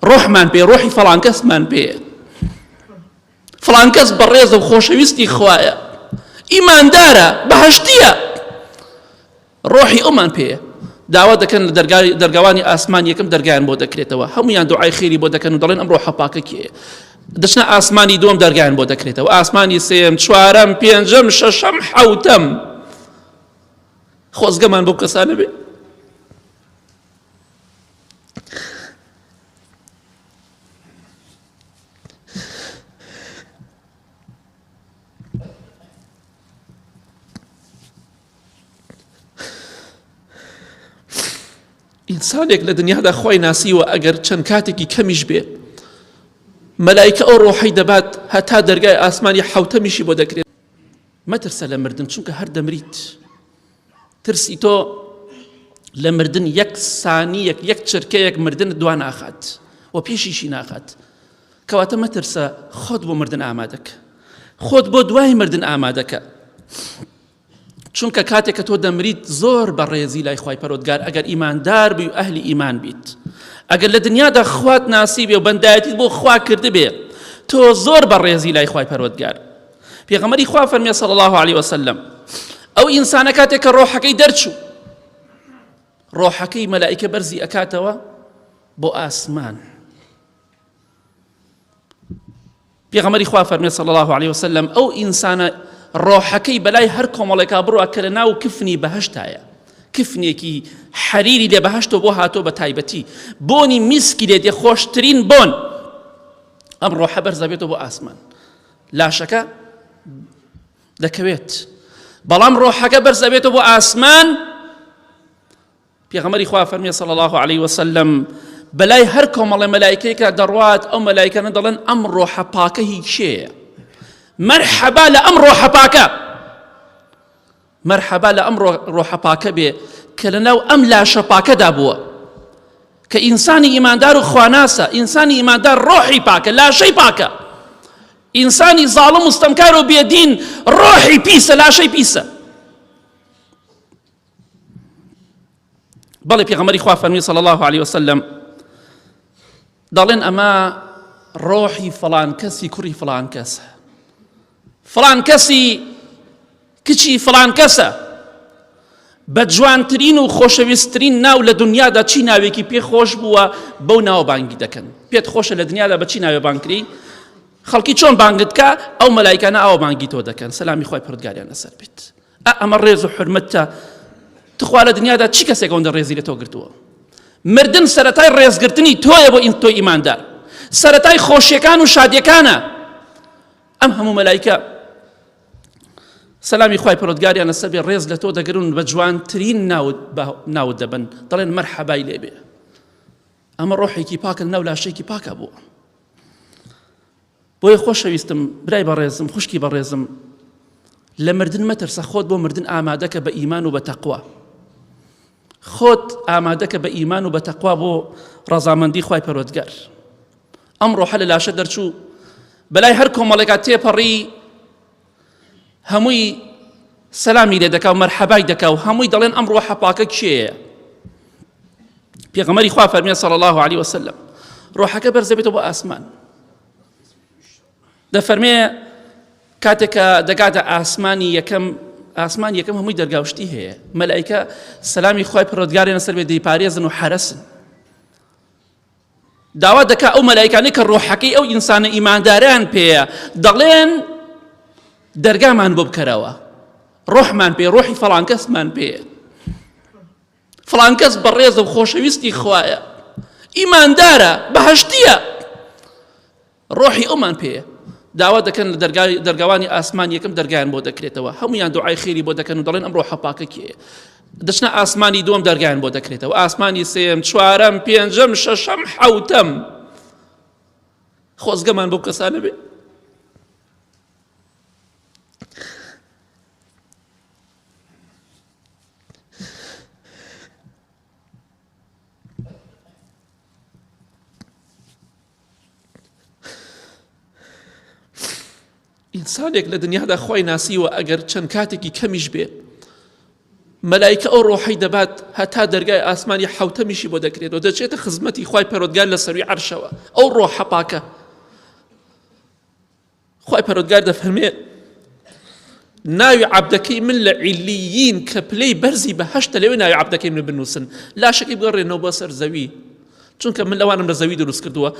ڕۆحمان پێ ڕۆحی فەڵان کەسمان پێیە فڵان کەس بەڕێزە و خۆشەویستی خوایە ئیماندارە بەهەشتیە ڕۆحی ئەومان پێیە داوا دەکەن لە دەرگای دەرگاوانی ئاسمان یەکەم دەرگایان بۆ دەکرێتەوە هەمویان دوعای خێری بۆ دەکەن و دەڵێن ئەم ڕۆحە پاکە کێیە دەچنە ئاسمانی دووەم دەرگایان بۆ دەکرێتەوە ئاسمانی سێم چوارەم پێنجەم شەشەم حەوتەم خۆزگەمان بۆ کەسانە بێ ئینسانێک لە دنیادا خۆی ناسیوە ئەگەر چەند کاتێکی کەمیش بێ مەلایکە ئەو ڕۆحی دەبات هەتا دەرگای ئاسمانی حوتەمیشی بۆ دەکرێت مەترسە لە مردن چونکە هەر دەمریت ترسی تۆ لە مردن یەک سانیەک یەک چرکەیەک مردن دوا ناخات و پێشیشی ناخات کەواتە مەترسە خۆت بۆ مردن ئامادەکە خۆت بۆ دوای مردن ئامادەکە چونکە کاتێک کە تۆ دەمریت زۆر بە ڕێزی لای خوای پەرۆدگار ئەگەر ئیماندار بی و ئەهلی ئیمان بیت ئەگەر لە دنیادا خوات ناسی بێ و بەندایەتیت بۆ خوا کردبێ تۆ زۆر بە ڕێزی لای خوای پەرۆدگار پێغەمبەری خوا فەرمی صلی الله علیه وسلم ئەو ئینسانە کاتێک کە ڕۆحەکەی دەرچوو ڕۆحەکەی مەلائیکە بەرزی ئەکاتەوە بۆ ئاسمان پێغەمبەری خوا فەرمی صلی الله علیه وسلم ئەو ئینسانە ڕۆحەکەی بەلای هەر کۆمەڵێکا بڕوا کە لە ناو کفنی بەهشتایە کفنێکی حەریری لێ بەهشتۆ بۆ هاتۆ بە تایبەتی بۆنی میسکی لێ دێ خۆشترین بۆن ئەم ڕۆحە بەرزەبێتەوە بۆ ئاسمان لاشەکە دەکەوێت بەڵام ڕۆحەکە بەرز ئەبێتەوە بۆ ئاسمان پێغەمبەری خوا فەرمی صلی الله علیه وسلم بەلای هەر کۆمەڵە مەلایکەیەکە دەڕوات ئەو مەلایکانە دەڵێن ئەم ڕۆحە پاکە هی کێیە مەرحەبا لە ئەم ڕۆحە پاکە مەرحەبا لە ئەم ڕۆحە پاکە بێ کە لەناو ئەم لاشە پاکەدا بووە کە ئینسانی ئیماندار و خواناسە ئینسانی ئیماندار ڕۆحی پاکە لاشەی پاکە ئینسانی زاڵم و ستەمکار و بێدین ڕۆحی پیسە لاشەی پیسە بەڵێ پێغەمبەری خوا فەرمی صلی الله علیه وسلم دەڵێن ئەمە ڕۆحی فڵان کەسی کوڕی فڵان کەسە فڵان کەسی کچی فڵان کەسە بە جوانترین و خۆشەویستترین ناو لە دنیادا چی ناوێکی پێ خۆش بووە بەو ناوە بانگی دەکەن پێت خۆشە لە دنیادا بە چی ناوێ بانکری خەڵکی چۆن بانگت کە ئەو مەلایکانە ئاوا بانگی تۆ دەکەن سەلامی خوای پەروەردگاریان لەسەر بێت ئە ئەمە ڕێز و حرمەتە تخوا لە دنیادا چی کەسێک ئەوەندە ڕێزی لە تۆ گرتووە مردن سەرەتای ڕێزگرتنی تۆیە بۆ ئین تۆی ئیماندار سەرەتای خۆشیەکان و شادیەکانە ئەم هەموو مەلایکە سەلامی خوای پەرۆدگاریان لەسەر بێ ڕێز لە تۆ دەگرن بە جوانترین ناوت ناوت دەبن دەڵێن مەرحەبای لێبێ ئەمە ڕۆحێکی پاکە ناو لاشێکی پاکە بووە بۆیە خۆشەویستم برای بەڕێزم خوشکی بەڕێزم لە مردن مەترسە خۆت بۆ مردن ئامادەکە بە ئیمان و بە تەقوا خۆت ئامادەکە بە ئیمان و بە تەقوا بۆ ڕەزامەندی خوای پەروەردگار ئەم ڕۆحە لە لاشە دەرچوو بەلای هەر کۆمەڵێکا تێپەڕی هەمووی سەلامی لێ دەکا و مەرحەبای دەکا و هەمووی دەڵێن ئەم ڕۆحە پاکە کێیە پێغەمبەری خوا فەرمیێ صلی الله علیه وسلم ڕۆحەکە بەرزەبێتەوە بۆ ئاسمان دەفەرمێ کاتێک کە دەگاتە ئاسمانی یەکەم ئاسمان یەکەم هەمووی دەرگاوشتی هەیە مەلایکە سەلامی خوای پەروەردگاریان لەسەر بێ دەیپارێزن و حەرەسن داوا دەکا ئەو مەلایکانەی کە ڕۆحەکەی ئەو ئینسانە ئیمانداران پێیە دەڵێن دەرگامان بۆ بکەرەوە ڕۆحمان پێ ڕۆحی فەڵان کەسمان پێیە فڵان کەس بەڕێزە و خۆشەویستی خوایە ئیماندارە بەهەشتیە ڕۆحی ئەومان پێیە داوا دەکەن لە دەرگای دەرگاوانی ئاسمان یەکەم دەرگایان بۆ دەکرێتەوە هەمویان دوعای خێری بۆ دەکەن و دەڵێن ئەم ڕۆحە پاکە کێیە دەچنە ئاسمانی دووەم دەرگایان بۆ دەکرێتەوە ئاسمانی سێم چوارەم پێنجەم شەشەم حەوتەم خۆزگەمان بۆ کەسانە بێ ئینسانێک لە دنیادا خۆی ناسیوە ئەگەر چەند کاتێکی کەمیش بێ. مەلایکە ئەو ڕۆحەی دەبات هەتا دەرگای ئاسمانی حەوتەمیشی بۆ دەکرێت و دەچێتە خزمەتی خوای پەروەردگار لە سەروی عەرشەوە ئەو ڕۆحە پاکە خوای پەروەردگار دەفەرمێ ناوی عەبدەکەی من لە عیلیین کە پلەی بەرزی بەهەشتە لەوێ ناوی عەبدەکەی من بنووسن لاشەکەی بگەڕێنەوە بۆ سەر زەوی چونکە من لەوانم لە زەوی دروست کردووە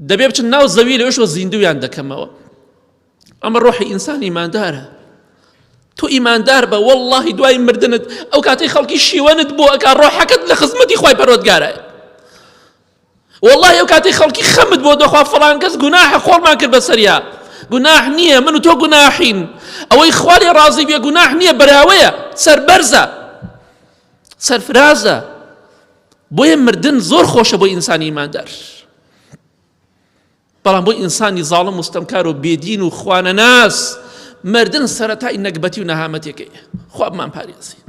دەبێ بچن ناو زەوی لەوێشەوە زیندویان دەکەمەوە ئەمە ڕۆحی ئینسان ئیماندارە تۆ ئیماندار بە واللهی دوای مردنت ئەو کاتەی خەڵکی شیوەنت بۆ ئەکا ڕۆحەکەت لە خزمەتی خوای پەروەردگارە واللهی ئەو کاتەی خەڵکی خەمت بۆ دەخوا فڵان کەس گوناحە خۆڵمان کرد بەسەریا گوناح نییە من و تۆ گوناحین ئەوەی خوا لێ ڕازی بێ گوناح نییە بەراوەیە سەربەرزە سەرفرازە بۆیە مردن زۆر خۆشە بۆ ئینسانی ئیماندار بەڵام بۆ ئینسانی زاڵم و ستەمکار و بێدین و خوانەناس مردن سەرەتای نەگبەتی و نەهامەتێکەیە خوا بمان پارێزی.